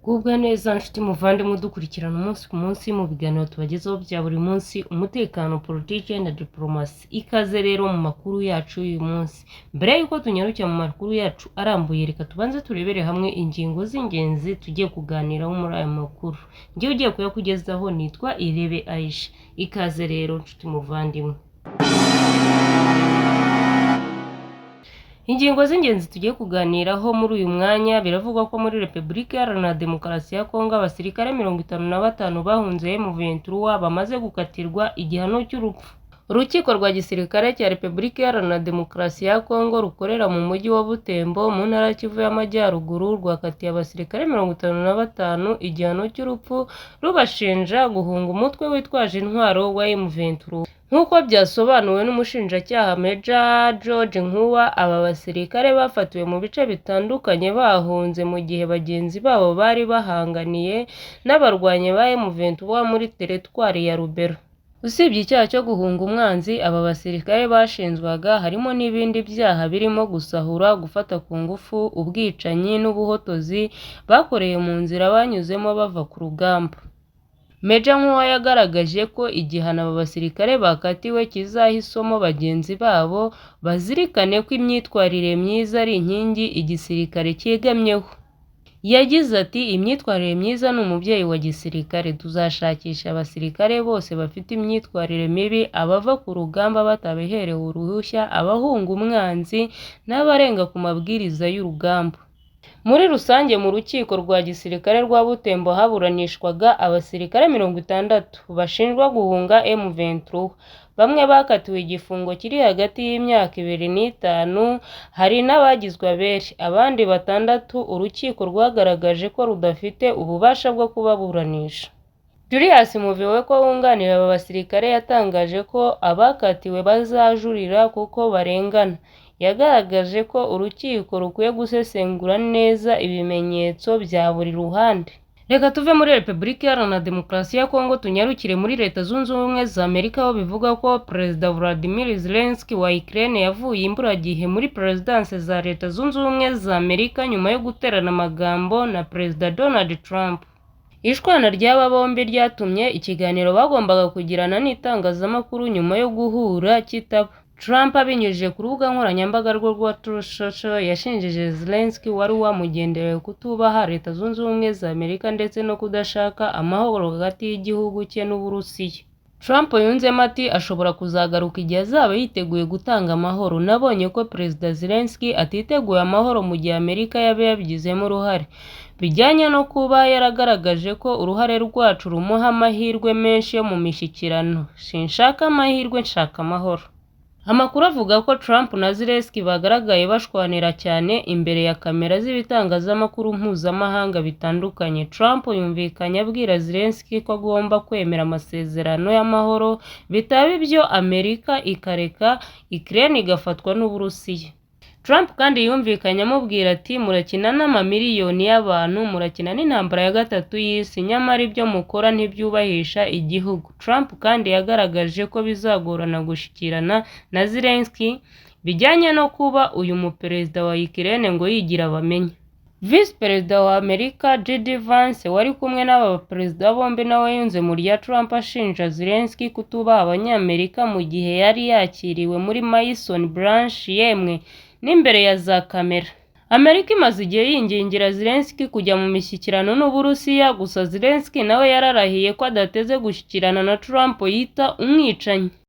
Gubwa neza nshuti muvandimwe udukurikirana umunsi ku munsi mu biganiro tubagezaho bya buri munsi, umutekano, politiki na diplomasi. Ikaze rero mu makuru yacu y'uyu munsi. Mbere y'uko tunyarukira mu makuru yacu arambuye, reka tubanze turebere hamwe ingingo z'ingenzi tugiye kuganiraho muri aya makuru. Njyewe ugiye kuyakugezaho nitwa Irebe Aisha. Ikaze rero nshuti muvandimwe. Ingingo z'ingenzi tugiye kuganiraho muri uyu mwanya, biravugwa ko muri Repubulika Iharanira Demokarasi ya Kongo abasirikare 55 bahunze M23 bamaze gukatirwa igihano cy'urupfu. Urukiko rwa gisirikare cya Repubulika Iharanira Demokarasi ya Kongo rukorera mu mujyi wa Butembo mu ntara ya Kivu y'Amajyaruguru rwakatiye abasirikare 55 igihano cy'urupfu rubashinja guhunga umutwe witwaje intwaro wa M23. Nk'uko byasobanuwe n'umushinjacyaha Major George Nkuba, aba basirikare bafatiwe mu bice bitandukanye bahunze mu gihe bagenzi babo bari bahanganiye n'abarwanyi ba M23 muri teritwari ya Lubero. Usibye icyaha cyo guhunga umwanzi, aba basirikare bashinjwaga harimo n'ibindi byaha birimo gusahura, gufata ku ngufu, ubwicanyi n'ubuhotozi bakoreye mu nzira banyuzemo bava ku rugamba. Major Nkuba yagaragaje ko igihano aba basirikare bakatiwe kizaha isomo bagenzi babo, bazirikane ko imyitwarire myiza ari inkingi igisirikare cyegamyeho. Yagize ati “Imyitwarire myiza ni umubyeyi wa gisirikare. Tuzashakisha abasirikare bose bafite imyitwarire mibi, abava ku rugamba batabiherewe uruhushya, abahunga umwanzi n'abarenga ku mabwiriza y'urugamba.” Muri rusange mu rukiko rwa gisirikare rwa Butembo haburanishwaga abasirikare 60 bashinjwa guhunga M23. Bamwe bakatiwe igifungo kiri hagati y'imyaka 2 n'itanu, hari n'abagizwe abere. Abandi batandatu urukiko rwagaragaje ko rudafite ububasha bwo kubaburanisha. Julius Muviweko wunganira aba basirikare yatangaje ko abakatiwe bazajurira kuko barengana. Yagaragaje ko urukiko rukwiye gusesengura neza ibimenyetso bya buri ruhande. Reka tuve muri Repubulika Iharanira Demokarasi ya Kongo tunyarukire muri Leta Zunze Ubumwe za Amerika aho bivuga ko Perezida Vladimir Zelensky wa Ukraine yavuye imburagihe muri Perezidansi za Leta Zunze Ubumwe za Amerika nyuma yo guterana amagambo na Perezida Donald Trump. Ishwana ry'aba bombi ryatumye ikiganiro bagombaga kugirana n'itangazamakuru nyuma yo guhura kitaba. Trump abinyujije ku rubuga nkoranyambaga rwe rwa Truth Social yashinjije Zelensky wari wamugendereye kutubaha Leta Zunze Ubumwe za Amerika ndetse no kudashaka amahoro hagati y'igihugu cye n'Uburusiya. Trump yunzemo ati “Ashobora kuzagaruka igihe azaba yiteguye gutanga amahoro. Nabonye ko Perezida Zelensky atiteguye amahoro mu gihe Amerika yaba yabigizemo uruhare. Bijyanye no kuba yaragaragaje ko uruhare rwacu rumuha amahirwe menshi yo mu mishyikirano. Sinshaka amahirwe, nshaka amahoro.” Amakuru avuga ko Trump na Zelensky bagaragaye bashwanira cyane imbere ya kamera z'ibitangazamakuru mpuzamahanga bitandukanye. Trump yumvikanye abwira Zelensky ko agomba kwemera amasezerano y'amahoro, bitaba ibyo Amerika ikareka Ukraine igafatwa n'Uburusiya. Trump kandi yumvikanye amubwira ati “Murakina n'amamiliyoni y'abantu, murakina n'intambara ya gatatu y'isi, nyamara ibyo mukora ntibyubahisha igihugu.” Trump kandi yagaragaje ko bizagorana gushyikirana na Zelensky bijyanye no kuba uyu muperezida wa Ukraine ngo yigira bamenya. Visi Perezida wa Amerika J.D. Vance wari kumwe n'aba baperezida bombi nawe yunze mu rya Trump ashinja Zelensky kutubaha Abanyamerika mu gihe yari yakiriwe muri Maison Blanche yemwe n'imbere ya za kamera. Amerika imaze igihe yingingira Zelensky kujya mu mishyikirano n'Uburusiya, gusa Zelensky nawe yararahiye ko adateze gushyikirana na Trump yita umwicanyi.